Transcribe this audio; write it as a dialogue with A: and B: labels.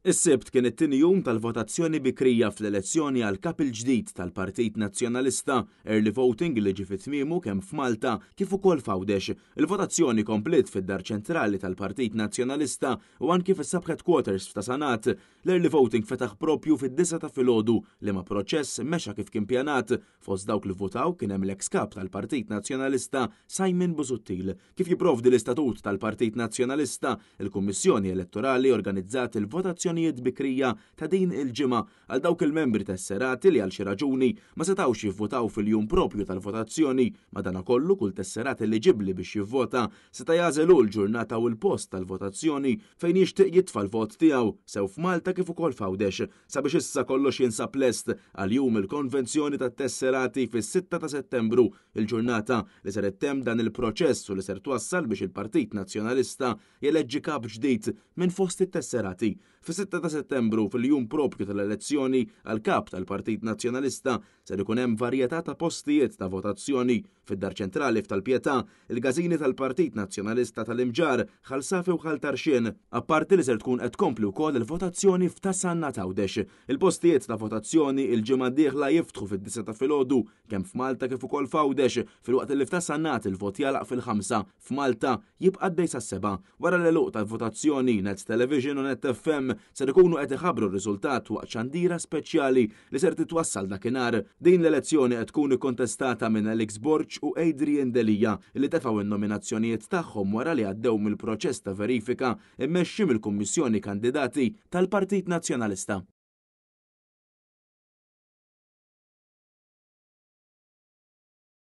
A: Is-Sibt kien it-tieni jum tal-votazzjoni bikrija fl-elezzjoni għall-Kap il-ġdid tal-Partit Nazzjonalista, early voting li ġie fi tmiemu kemm f'Malta kif ukoll f'Għawdex. Il-votazzjoni kompliet fid-Dar Ċentrali tal-Partit Nazzjonalista u anki fis-sub-headquarters f'Ta' Sanat. L-early voting fetaħ propju fid-disgħa ta' filgħodu, liema proċess mexa kif kien pjanat. Fost dawk li vvutaw kien hemm l-eks Kap tal-Partit Nazzjonalista Simon Busuttil. Kif jipprovdi l-istatut tal-Partit Nazzjonalista, il-Kummissjoni Elettorali organizzat il-votazzjonijiet bikrija ta' din il-ġimgħa għal dawk il-membri tesserati li għal xi raġuni ma setgħux jivvutaw fil-jum propju tal-votazzjoni. Madanakollu kull tesserat eliġibbli biex jivvota seta' jagħżel hu l-ġurnata u l-post tal-votazzjoni fejn jixtieq jitfa' l-vot tiegħu, sew f'Malta kif ukoll f'Għawdex. Sabiex issa kollox jinsab lest għal jum il-konvenzjoni tat-tesserati fis-sitta ta' Settembru, il-ġurnata li ser ittemm dan il-proċess u li ser twassal biex il-Partit Nazzjonalista jeleġġi kap ġdid minn fost it-tesserati. Fis-sitta ta' Settembru, fil-jum propju tal-elezzjoni għal kap tal-Partit Nazzjonalista, ser ikun hemm varjetà ta' postijiet ta' votazzjoni fid-Dar Ċentrali f'Tal-Pietà, il-każini tal-Partit Nazzjonalista tal-Imġarr, Ħal Safi u Ħal Tarxien, apparti li ser tkun qed tkompli wkoll il-votazzjoni f'Ta' Sannat Għawdex. Il-postijiet ta' votazzjoni il-ġimgħa d-dieħla jiftħu fid-disgħa ta' filgħodu kemm f'Malta kif ukoll f'Għawdex, filwaqt li f'Ta' Sannat il-vot jagħlaq fil-ħamsa, f'Malta jibqa' għaddej sas-sebgħa. Wara l-għeluq tal-votazzjoni, Net Television u Net FM ser ikunu qed iħabbru r-riżultat waqt xandira speċjali li ser titwassal dakinhar. Din l-elezzjoni qed tkun ikkontestata minn Alex Borg u Adrian Delia li tefgħu n-nominazzjonijiet tagħhom wara li għaddew mill-proċess ta' verifika mmexxi mill-Kummissjoni Kandidati tal-Partit Nazzjonalista.